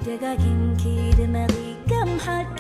ደጋጊምኪ ድመቒ ከም ሓቂ።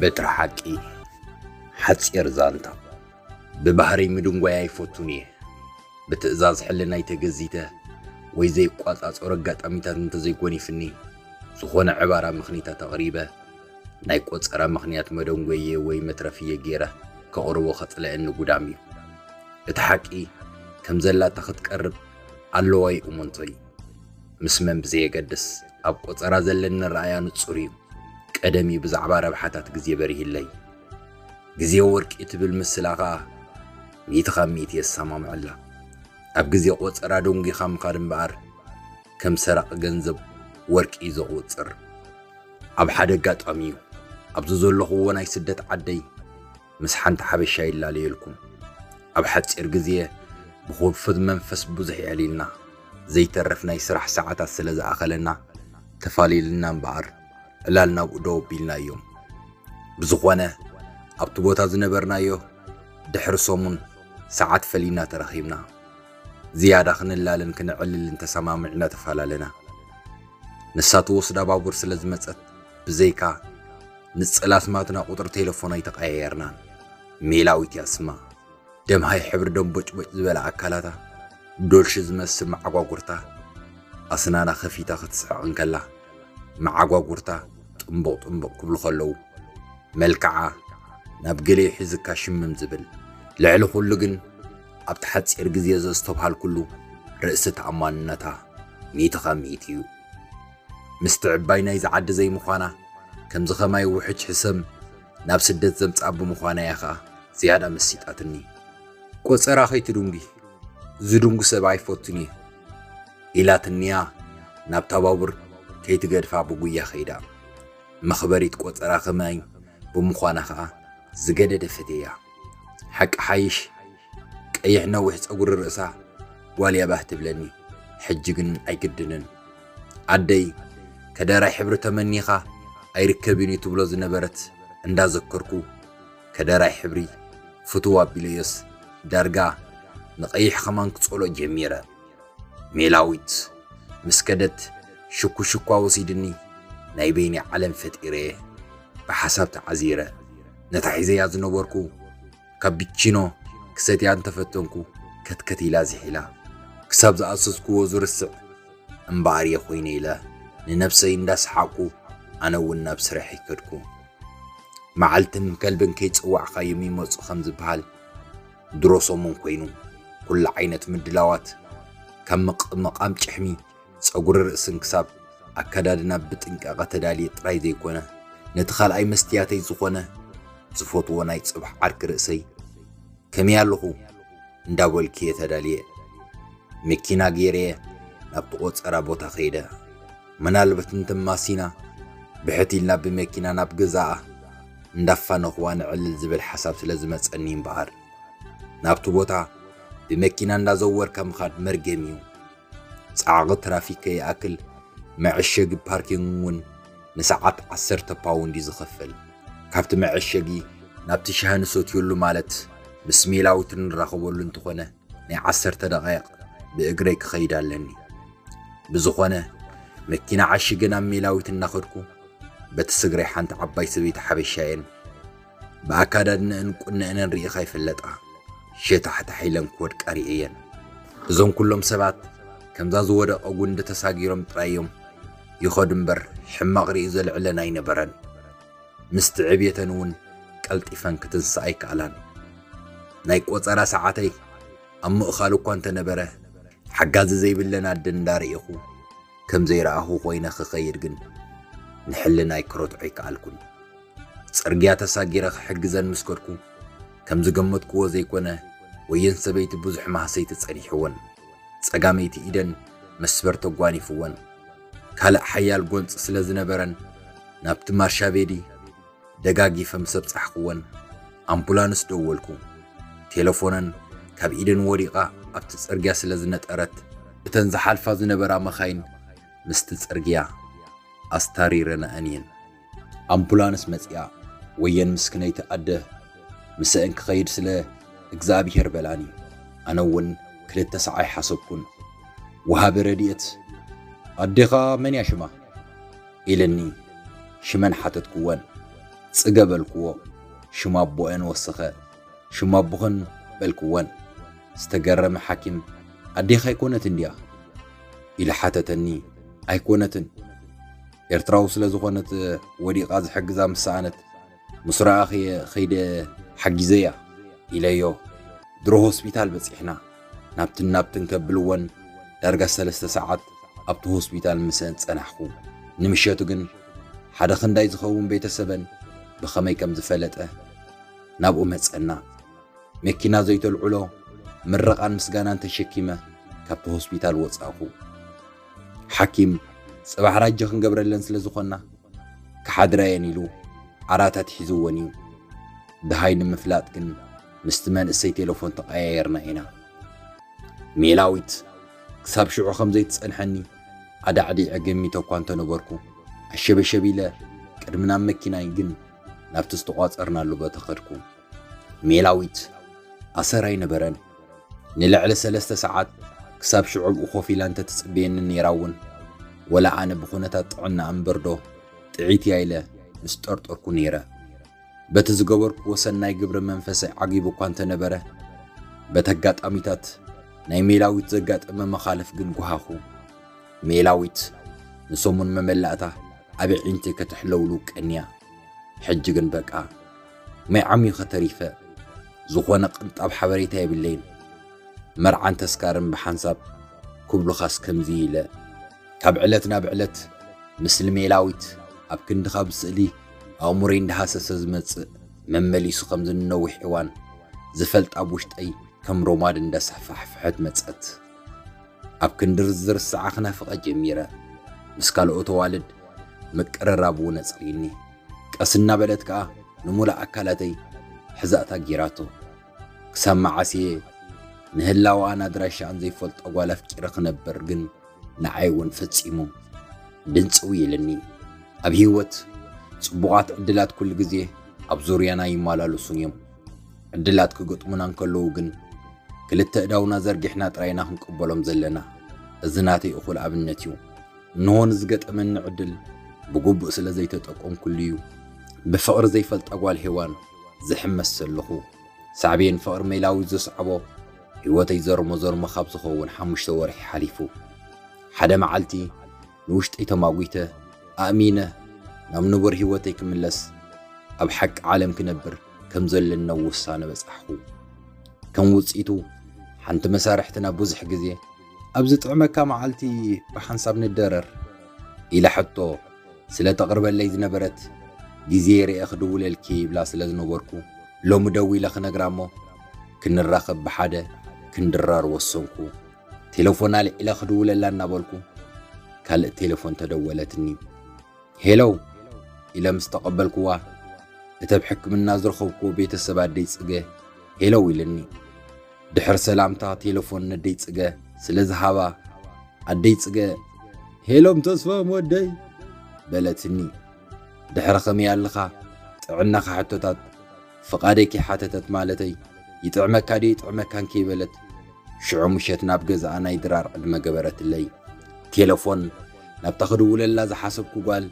በትሪ ሓቂ፣ ሓጺር ዛንታ። ብባህረይ ምድንጓይ ኣይፈቱን እየ። ብትእዛዝ ሕልናይ ተገዚተ ወይ ዘይቋጻጸሮ ኣጋጣሚታት እንተዘይጎኒፍኒ፣ ዝኾነ ዕባራ ምኽኒታት ኣቕሪበ፣ ናይ ቆጸራ ምኽንያት መደንጎየ ወይ መትረፍየ ገይረ ከቕርቦ ከጽልአኒ ጉዳም እዩ። እቲ ሓቂ ከም ዘላታ ክትቀርብ ኣለዋይ እሙንቶይ። ምስ መን ብዘየገድስ ኣብ ቆጸራ ዘለኒ ረኣያ ንጹር እዩ። ቀደም እዩ ብዛዕባ ረብሓታት ግዜ በሪህለይ። ግዜ ወርቂ ትብል ምስላ ኸኣ ሚእቲ ካብ ሚእቲ የሰማምዐላ። ኣብ ግዜ ቆጸራ ደንጒኻ ምኻድ እምበኣር ከም ሰራቒ ገንዘብ ወርቂ እዩ ዘቑጽር። ኣብ ሓደ ኣጋጣሚ እዩ ኣብዚ ዘለኹዎ ናይ ስደት ዓደይ ምስ ሓንቲ ሓበሻ ይላለየልኩም። ኣብ ሓጺር ግዜ ብኽፉት መንፈስ ብዙሕ የዕሊልና። ዘይተርፍ ናይ ስራሕ ሰዓታት ስለ ዝኣኸለና ተፋሊልና እምበኣር ዕላል ናብኡ ደው ኣቢልና እዮም። ብዝኾነ ኣብቲ ቦታ ዝነበርናዮ ድሕሪ ሰሙን ሰዓት ፈሊና ተራኺብና። ዝያዳ ክንላለን ክነዕልልን ተሰማሚዕና ተፈላለና። ንሳ ትወስዳ ባቡር ስለ ዝመጸት ብዘይካ ንጽል ኣስማትና ቁጽሪ ቴለፎን ኣይተቐያየርናን። ሜላዊት እያ ስማ። ደምሃይ ሕብሪ ደንቦጭቦጭ ዝበለ ኣካላታ፣ ዶልሺ ዝመስል መዓጓጉርታ፣ ኣስናና ከፊታ ክትስሕቕ እንከላ፣ መዓጓጉርታ ጥንቡቕ ጥንቡቕ ክብሉ ከለዉ፣ መልክዓ ናብ ገለ ይሕዝካ ሽምም ዝብል። ልዕሊ ኩሉ ግን ኣብቲ ሓጺር ግዜ ዘስተብሃልኩሉ ርእሲ ተኣማንነታ ሚእቲ ካብ ሚእቲ እዩ። ምስቲ ዕባይ ናይዚ ዓዲ ዘይምዃና፣ ከምዚ ኸማይ ውሕጅ ሕሰም ናብ ስደት ዘምጽኣ ብምዃና እያ ኸኣ ዝያዳ መሲጣትኒ። ቆጸራ ከይትድንጉ፣ ዝድንጉ ሰብ ኣይፈቱን እየ ኢላትኒያ ናብታ ባቡር ከይትገድፋ ብጉያ ኸይዳ። መኽበሪት ቆጸራ ኸማይ ብምዃና ኸኣ ዝገደደ ፈትየያ። ሓቂ ሓይሽ ቀይሕ ነዊሕ ጸጉሪ ርእሳ ጓል እያ ባህ ትብለኒ። ሕጂ ግን ኣይግድንን። ኣደይ ከደራይ ሕብሪ ተመኒኻ ኣይርከብን እዩ ትብሎ ዝነበረት እንዳዘከርኩ ከደራይ ሕብሪ ፍትው ኣቢለዮስ ዳርጋ ንቐይሕ ኸማን ክጸልኦ ጀሚረ። ሜላዊት ምስ ከደት ሽኩሽኳ ወሲድኒ ናይ በይነይ ዓለም ፈጢረ እየ ብሓሳብ ተዓዚረ። ነታ ሒዘያ ዝነበርኩ ካፒቺኖ ክሰትያ እንተፈተንኩ ከትከት ኢላ ዝሒላ። ክሳብ ዝኣዘዝክዎ ዝርስዕ እምበኣር እየ ኮይነ ኢለ ንነብሰይ እንዳሰሓቕኩ ኣነ እውን ናብ ስርሐይ ከድኩ። መዓልትን ከልብን ከይጸዋዕካዮም ይመጹ ከም ዝበሃል ድሮ ሰሙን ኮይኑ ኩሉ ዓይነት ምድላዋት ካብ ምቕምቓም ጭሕሚ ጸጉሪ ርእስን ክሳብ ኣከዳድና ብጥንቃቐ ተዳልየ ጥራይ ዘይኮነ፣ ነቲ ካልኣይ መስትያተይ ዝኾነ ዝፈትዎ ናይ ጽባሕ ዓርኪ ርእሰይ ከመይ ኣለኹ እንዳበልኩ እየ ተዳልየ። መኪና ገይረየ ናብቲ ቆጸራ ቦታ ከይደ። ምናልባት እንተማሲና ብሕት ኢልና ብመኪና ናብ ገዛኣ እንዳፋነኹዋ ንዕልል ዝብል ሓሳብ ስለ ዝመጸኒ እምበኣር፣ ናብቲ ቦታ ብመኪና እንዳዘወርካ ምኻድ መርገም እዩ። ጻዕቒ ትራፊክ ከይኣክል መዐሸጊ ፓርኪንግ እውን ንሰዓት ዓሰርተ ፓውንድ እዩ ዝኸፍል። ካብቲ መዐሸጊ ናብቲ ሻሂ ንሰትየሉ ማለት ምስ ሜላዊት እንራኸበሉ እንተኾነ ናይ ዓሰርተ ደቓይቕ ብእግረይ ክኸይድ ኣለኒ። ብዝኾነ መኪና ዓሺገ ናብ ሜላዊት እናኸድኩ በቲ ስግረይ ሓንቲ ዓባይ ሰበይቲ ሓበሻ እየን። ብኣካዳድነአን ቁነአነን ርኢኻ ይፈለጣ። ሸታሕታሕ ኢለን ክወድቃ ርእየን። እዞም ኩሎም ሰባት ከምዛ ዝወደቐ ጉንዲ ተሳጊሮም ጥራይ እዮም ይኸዱ እምበር ሕማቕ ርኢ ዘልዕለን ኣይነበረን። ምስቲ ዕብየተን እውን ቀልጢፈን ክትንስኣ ኣይከኣላን። ናይ ቆጸራ ሰዓተይ ኣብ ምእኻል እኳ እንተነበረ ሓጋዚ ዘይብለን ኣደ እንዳርኢኹ ከም ዘይረኣኹ ኮይነ ክኸይድ ግን ንሕልናይ ክረትዖ ኣይከኣልኩን። ጽርግያ ተሳጊረ ክሕግዘን ምስ ከድኩ ከም ዝገመትክዎ ዘይኮነ ወየን ሰበይቲ ብዙሕ ማህሰይቲ ጸኒሕወን። ጸጋመይቲ ኢደን መስበር ተጓኒፍወን። ካልእ ሓያል ጎንጺ ስለ ዝነበረን፣ ናብቲ ማርሻቤዲ ደጋጊፈ ምስ ኣብጻሕክወን፣ ኣምቡላንስ ደወልኩ። ቴሌፎነን ካብ ኢደን ወዲቓ ኣብቲ ጽርግያ ስለ ዝነጠረት፣ እተን ዝሓልፋ ዝነበራ መኻይን ምስቲ ጽርግያ ኣስታሪረናኣን እየን። ኣምቡላንስ መጺኣ፣ ወየን ምስክነይቲ ኣደ ምስአን ክኸይድ ስለ እግዚኣብሄር በላኒ። ኣነ እውን ክልተ ሰዓይ ሓሰብኩን። ወሃቢ ረድኤት፣ "ኣዴኻ መን እያ ሽማ?" ኢልኒ። ሽመን ሓተትክወን። ጽገ በልክዎ። ሽም ኣቦአን ወሰኸ። "ሽም ኣቦኽን?" በልክወን። ዝተገረመ ሓኪም፣ "ኣዴኻ ኣይኮነትን ድያ?" ኢሉ ሓተተኒ። "ኣይኮነትን። ኤርትራዊ ስለ ዝኾነት ወዲቓ ዝሕግዛ ምስ ሰኣነት፣ ምስ ረኣኽየ ኸይደ ሓጊዘያ" ኢለዮ። ድሮ ሆስፒታል በጺሕና። ናብትን ናብትን ከብልወን ዳርጋ ሰለስተ ሰዓት ኣብቲ ሆስፒታል ምስአን ጸናሕኩ። ንምሸቱ ግን ሓደ ክንዳይ ዝኸውን ቤተሰበን ብኸመይ ከም ዝፈለጠ ናብኡ መጸና። መኪና ዘይተልዕሎ ምርቓን ምስጋናን ተሸኪመ ካብቲ ሆስፒታል ወጻእኩ። ሓኪም፣ "ጽባሕ ራጀ ክንገብረለን ስለ ዝኾና ክሓድራ እየን" ኢሉ ዓራት ኣትሒዝወን እዩ። ደሃይ ንምፍላጥ ግን ምስቲ መንእሰይ ቴሌፎን ተቐያየርና ኢና። ሜላዊት ክሳብ ሽዑ ከም ዘይትጸንሐኒ ኣዳዕዲዐ ገሚተ እኳ እንተነበርኩ፣ ኣሸበሸብ ኢለ ቅድሚ ናብ መኪናይ ግን ናብቲ ዝተቋጸርናሉ ቦታ ከድኩ። ሜላዊት ኣሰር ኣይነበረን። ንልዕሊ ሰለስተ ሰዓት ክሳብ ሽዑ ኣብኡ ኮፍ ኢላ እንተትጽበየኒ ነይራ እውን፣ ወላ ኣነ ብኹነታት ጥዕና እምበር ዶ ጥዒት እያ ኢለ ምስ ጠርጠርኩ ነይረ። በቲ ዝገበርክዎ ሰናይ ግብሪ መንፈሰይ ዓጊቡ እኳ እንተነበረ፣ በቲ ኣጋጣሚታት ናይ ሜላዊት ዘጋጠመ መኻልፍ ግን ጓሃኹ። ሜላዊት ንሰሙን መመላእታ ኣብ ኣዒንተይ ከተሕለውልው ቀንያ። ሕጂ ግን በቃ፣ ማይ ዓሚኸ ተሪፈ። ዝኾነ ቅንጣብ ሓበሬታ የብለይን። መርዓን ተስካርን ብሓንሳብ ክብሉኻስ ከምዚ ኢለ። ካብ ዕለት ናብ ዕለት ምስሊ ሜላዊት ኣብ ክንዲ ካብ ስእሊ ኣእምሮይ እንዳሃሰሰ ዝመጽእ፣ መመሊሱ ከምዚ ንነዊሕ እዋን ዝፈልጣ ኣብ ውሽጠይ ከም ሮማድ እንዳሰፋሕፈሐት መጸት። ኣብ ክንዲ ዝርስዓ ክናፍቓ ጀሚረ። ምስ ካልኦት ኣዋልድ ምቅርራብ እውን ኣጽልኢኒ። ቀስ እናበለት ከኣ ንሙሉእ ኣካላተይ ሕዛእታ ጌራቶ። ክሳብ መዓስ እየ ንህላወኣን ኣድራሻኣን ዘይፈልጦ ጓል ኣፍቂረ ክነብር ግን ንዓይ እውን ፈጺሙ ድንጽው ኢልኒ። ኣብ ህይወት ጽቡቓት ዕድላት ኩሉ ግዜ ኣብ ዙርያና ይመላለሱን እዮም። ዕድላት ክገጥሙና እንከለዉ ግን ክልተ እዳውና ዘርጊሕና ጥራይ ኢና ክንቅበሎም ዘለና። እዚ ናተይ እኹል ኣብነት እዩ። እንሆ ንዝገጠመኒ ዕድል ብግቡእ ስለ ዘይተጠቀምኩሉ እዩ ብፍቕሪ ዘይፈልጣ ጓል ሄዋን ዝሕመስ ዘለኹ። ሳዕቤን ፍቕሪ ሜላዊት ዘስዓቦ ህይወተይ ዘርሞ ዘርሞ ካብ ዝኸውን ሓሙሽተ ወርሒ ሓሊፉ። ሓደ መዓልቲ ንውሽጠይ ተማጒተ፣ ኣእሚነ ናብ ንቡር ህይወተይ ክምለስ፣ ኣብ ሓቂ ዓለም ክነብር ከም ዘለኒ ናብ ውሳነ በጻሕኩ። ከም ውጽኢቱ፣ ሓንቲ መሳርሕትና ብዙሕ ግዜ "ኣብ ዝጥዕመካ መዓልቲ ብሓንሳብ ንደረር" ኢላ ሕቶ ስለ ተቕርበለይ ዝነበረት፣ ግዜ ርኤ ክድውለልኪ ይብላ ስለ ዝነበርኩ፣ ሎሚ ደዊለ ክነግራ እሞ ክንራኸብ ብሓደ ክንድረር ወሰንኩ። ቴሌፎን ኣልዒለ ክድውለላ እናበልኩ፣ ካልእ ቴሌፎን ተደወለትኒ። "ሄሎ" ኢለ ምስ ተቐበልክዋ፣ እቲ ኣብ ሕክምና ዝረኸብክዎ ቤተሰብ ኣደይ ጽገ "ሄሎ" ኢልኒ። ድሕሪ ሰላምታ ቴሌፎን ነደይ ጽገ ስለ ዝሃባ፣ ኣደይ ጽገ "ሄሎም ተስፎም ወደይ" በለትኒ። ድሕሪ "ከመይ ኣለኻ? ጥዕናኻ?" ሕቶታት ፍቓደይ ከይሓተተት ማለተይ፣ "ይጥዕመካ ድዩ ይጥዕመካን?" ከይበለት፣ ሽዑ ምሸት ናብ ገዛኣ ናይ ድራር ዕድመ ገበረትለይ። ቴሌፎን ናብታ ክድውለላ ዝሓሰብኩ ጓል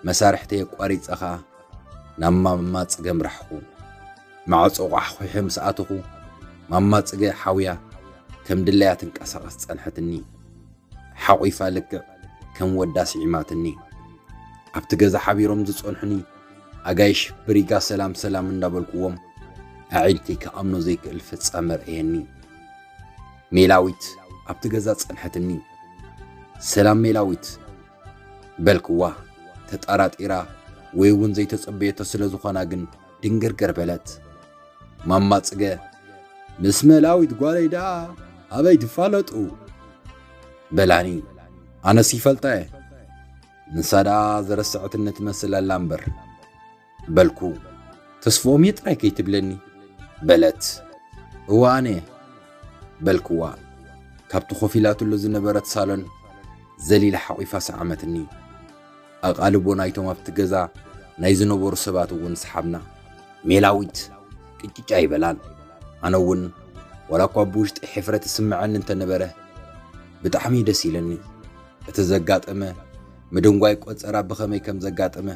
መሳርሕተይ ኣቋሪጸ ኸኣ ናብ ማማ ጽገ ኣምራሕኹ። ማዕጾ ቋሕኲሐ ምስ ኣተኹ፣ ማማ ጽገ ሓውያ ከም ድላያ ትንቀሳቐስ ጸንሐትኒ። ሓቑፋ ልክዕ ከም ወዳ ስዒማትኒ። ኣብቲ ገዛ ሓቢሮም ዝጸንሑኒ ኣጋይሽ ብሪጋ ሰላም ሰላም እንዳበልኩዎም፣ ኣዒንተይ ክኣምኖ ዘይክእል ፍጻመ ርኣየኒ። ሜላዊት ኣብቲ ገዛ ጸንሐትኒ። "ሰላም ሜላዊት" በልክዋ። ተጠራጢራ ወይ እውን ዘይተጸበየቶ ስለ ዝኾና ግን ድንግርግር በለት። ማማ ጽገ፣ "ምስ መላዊት ጓለይ ደኣ ኣበይ ትፋለጡ?" በላኒ። ኣነስ ይፈልጣ እየ። ንሳ ደኣ ዘረስዐትኒ ትመስል ኣላ እምበር። በልኩ። ተስፍኦም እየ ጥራይ ከይትብለኒ። በለት። እወ ኣነ እየ። በልክዋ። ካብቲ ኮፍ ኢላትሉ ዝነበረት ሳሎን ዘሊላ ሓቒፋ ሰዓመትኒ። ኣቓልቦ ናይቶም ኣብቲ ገዛ ናይ ዝነበሩ ሰባት እውን ሰሓብና። ሜላዊት ቅጭጭ ኣይበላን። ኣነ እውን ዋላ እኳ ብውሽጢ ሕፍረት ይስምዐኒ እንተነበረ፣ ብጣዕሚ ደስ ኢለኒ። እቲ ዘጋጠመ ምድንጓይ ቆጸራ ብኸመይ ከም ዘጋጠመ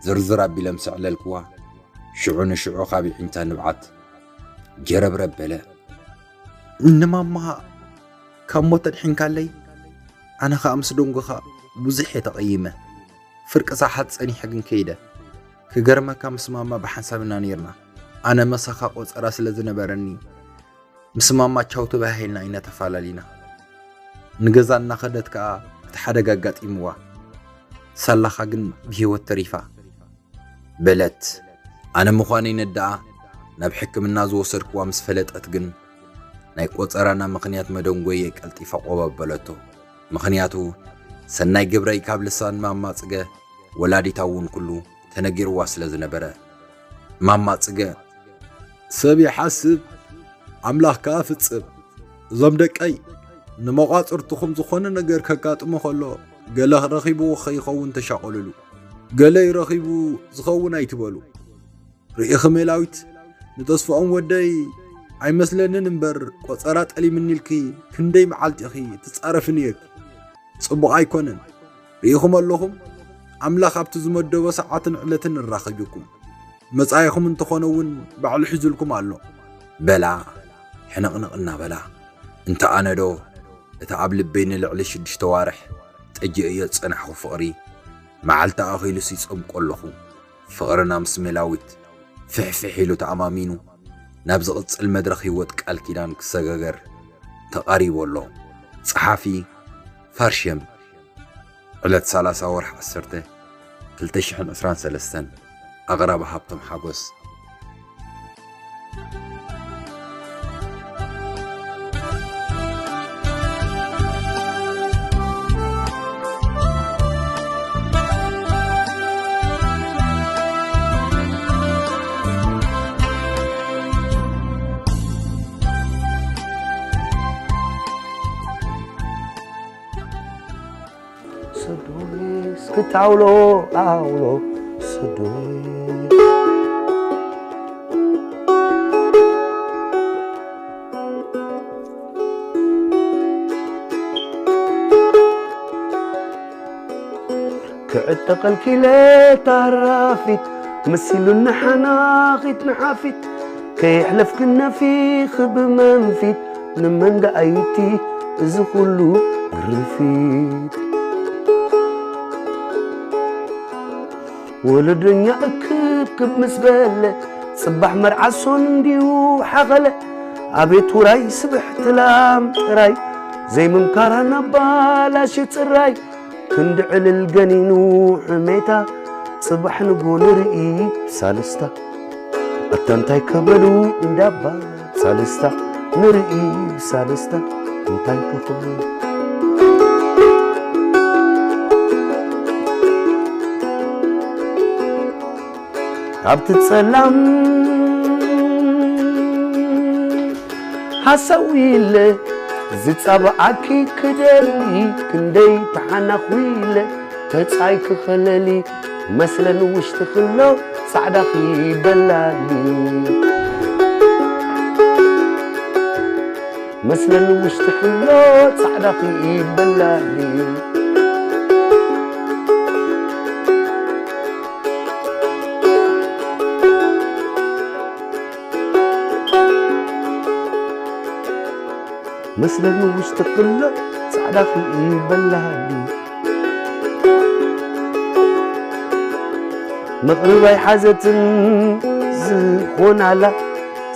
ዝርዝር ኣቢለ ምስ ኣዕለልክዋ፣ ሽዑ ንሽዑ ካብ ይዒንታ ንብዓት ጀረብረብ በለ። ንማማ ካብ ሞት ኣድሒንካለይ፣ ኣነ ኸኣ ምስ ደንጎኻ ብዙሕ እየ ተቐይመ። ፍርቂ ሰዓት ጸኒሐ ግን ከይደ። ክገርመካ ምስ ማማ ብሓንሳብ ኢና ነይርና። ኣነ ምሳኻ ቆጸራ ስለ ዝነበረኒ፣ ምስ ማማ ቻው ተባሂልና ኢና ተፋላሊና። ንገዛ እናኸደት ከኣ እቲ ሓደጋ ኣጋጢምዋ። ሳላኻ ግን ብህይወት ተሪፋ። በለት። ኣነ ምዃነይ ነዳኣ ናብ ሕክምና ዝወሰድክዋ ምስ ፈለጠት ግን፣ ናይ ቆጸራና ምኽንያት መደንጎየ ቀልጢፋ ቆብ ኣበለቶ። ምኽንያቱ፣ ሰናይ ግብረይ ካብ ልሳን ማማ ጽገ፣ ወላዲታ እውን ኩሉ ተነጊርዋ ስለ ዝነበረ። ማማ ጽገ፣ ሰብ ይሓስብ፣ ኣምላኽ ከኣ ፍጽም። እዞም ደቀይ፣ ንመቋጽርትኹም ዝኾነ ነገር ከጋጥሞ ከሎ፣ ገለ ረኺብዎ ከይኸውን ተሻቐሉሉ። ገለ እዩ ረኺቡ ዝኸውን ኣይትበሉ። ርኢኺ ሜላዊት፣ ንተስፋኦም ወደይ ኣይመስለንን እምበር፣ ቆጸራ ጠሊምኒ ኢልኪ ክንደይ መዓልቲ ኢኺ ትጻረፊ ነይርኪ። ጽቡቕ ኣይኮነን። ርኢኹም ኣለኹም፣ ኣምላኽ ኣብቲ ዝመደቦ ሰዓትን ዕለትን እራኸብኩም። መጻኢኹም እንተኾነ እውን ባዕሉ ሒዙልኩም ኣሎ። በላ ሕንቕንቕ እናበላ። እንተ ኣነዶ፣ እቲ ኣብ ልበይ ንልዕሊ ሽዱሽተ ዋርሕ ጠጂእዮ ዝጸናሕኩ ፍቕሪ፣ መዓልቲ ኣኺሉስ ይጸምቆ ኣለኹ። ፍቕርና ምስ ሜላዊት ፍሕፍሕ ኢሉ ተኣማሚኑ፣ ናብ ዝቕጽል መድረኽ ህይወት ቃል ኪዳን ክሰጋገር ተቓሪቡ ኣሎ። ጸሓፊ ፋርሸም። ዕለት ሰላሳ ወርሒ ዓሰርተ ክልተ ሽሕን ዕስራን ሰለስተን። ኣቕራቢ ሃብቶም ሓጎስ። ሰዶስ ክታውሎ ኣውሎ ሰዶስ። ክዕጠቐልኪ ኢለ ታራፊት መሲሉኒ ሓናኺት ንሓፊት ከየሕለፍክን ነፊኺ ብመንፊት ንመንደኣይቲ እዚ ኩሉ ግርፊት። ወለዶኛ እክብክብ ምስ በለ ጽባሕ መርዓ ሶን እንዲዩ ሓኸለ። ኣቤት ውራይ ስብሕቲ ላም ጥራይ ዘይምምካራ ናብ ባላሽ ጽራይ። ክንዲ ዕልል ገኒኑ ሕሜታ ጽባሕ ንጎ ንርኢ ብሳልስታ። ኣታ እንታይ ከበሉ እንዳባ ሳልስታ ንርኢ ብሳልስታ እንታይ ከኸብሉ። ኣብቲ ጸላም ሃሳዊ ኢለ ዝጻብዓኪ ክደሊ ክንደይ ተሓናኹ ኢለ ተጻይ ክኸለሊ መስለን ውሽጢ ክሎ ጻዕዳኺ በላሊ። መስለን ውሽጢ ክሎ ጻዕዳኺ በላሊ። መስለን ውሽጢ ክሎ ጻዕዳኺ በላሊ። መቕርብ ኣይሓዘትን ዝኾናላ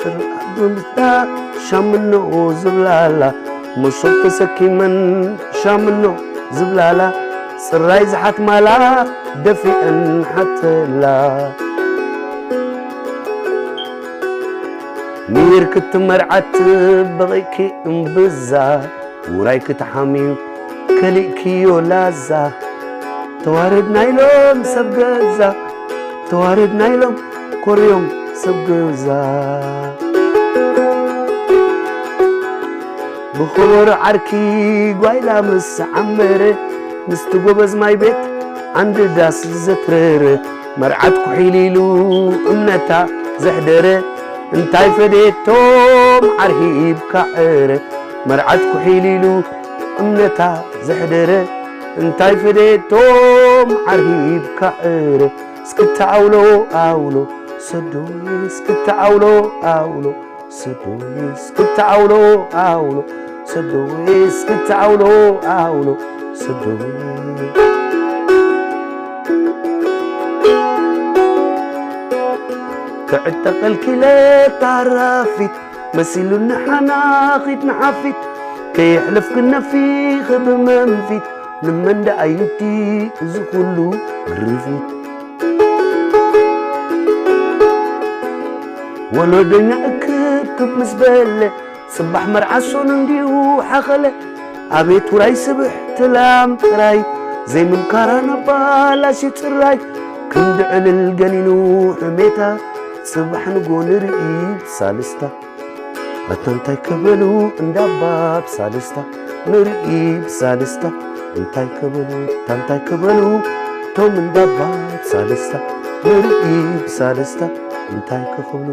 ጽርዓ ብምስታ ሻምኖ ዝብላላ መሶብ ተሰኪመን ሻምኖ ዝብላላ ጽራይ ዝሓትማላ ደፊአን ሓተላ። ሚር ክትመርዓት በቒዕኪ እምብዛ ውራይ ክትሓምዩ ከሊእክዮ ላዛ። ተዋረድና ኢሎም ሰብ ገዛ፣ ተዋረድና ኢሎም ኮርዮም ሰብ ገዛ። ብኸበሮ ዓርኪ ጓይላ ምስ ዓመረ፣ ምስቲ ጎበዝ ማይ ቤት ዓንዲ ዳስ ዘትረረ፣ መርዓት ኩሒሊሉ እምነታ ዘሕደረ፣ እንታይ ፈደየቶም ዓርሂብካ ዕረ። መርዓት ኩሒሊሉ እምነታ ዘሕደረ፣ እንታይ ፈደየቶም ዓርሂብካ ዕረ። እስክታ ኣውሎ ኣውሎ ሰዶይ፣ እስክታ ኣውሎ ኣውሎ ሰዶይ፣ እስክታ ኣውሎ ኣውሎ ሰዶይ፣ እስክታ ኣውሎ ኣውሎ ሰዶይ። ክዕጠቐልኪ ኢለ ታራፊት፣ መሲሉኒ ሓናኺት ንሓፊት፣ ከየሕለፍክን ነፊኺ ብመንፊት፣ ንመን ደኣ ይምቲ እዚ ኩሉ ግርፊት? ወለዶኛ እክብክብ ምስ በለ፣ ጽባሕ መርዓ ሶን እንዲሁ ሓኸለ። ኣቤት ውራይ ስብሕቲ ላም ጥራይ፣ ዘይምምካራ ነባላሽ ጽራይ። ክንዲ ዕልል ገኒኑ ሕሜታ፣ ጽባሕ ንጎ ንርኢ ብሳልስታ። ኣታ እንታይ ከበሉ እንዳባ ብሳልስታ፣ ንርኢ ብሳልስታ። እንታይ ከበሉ፣ ኣታ እንታይ ከበሉ፣ ቶም እንዳባ ብሳልስታ፣ ንርኢ ብሳልስታ። እንታይ ከኽብሉ።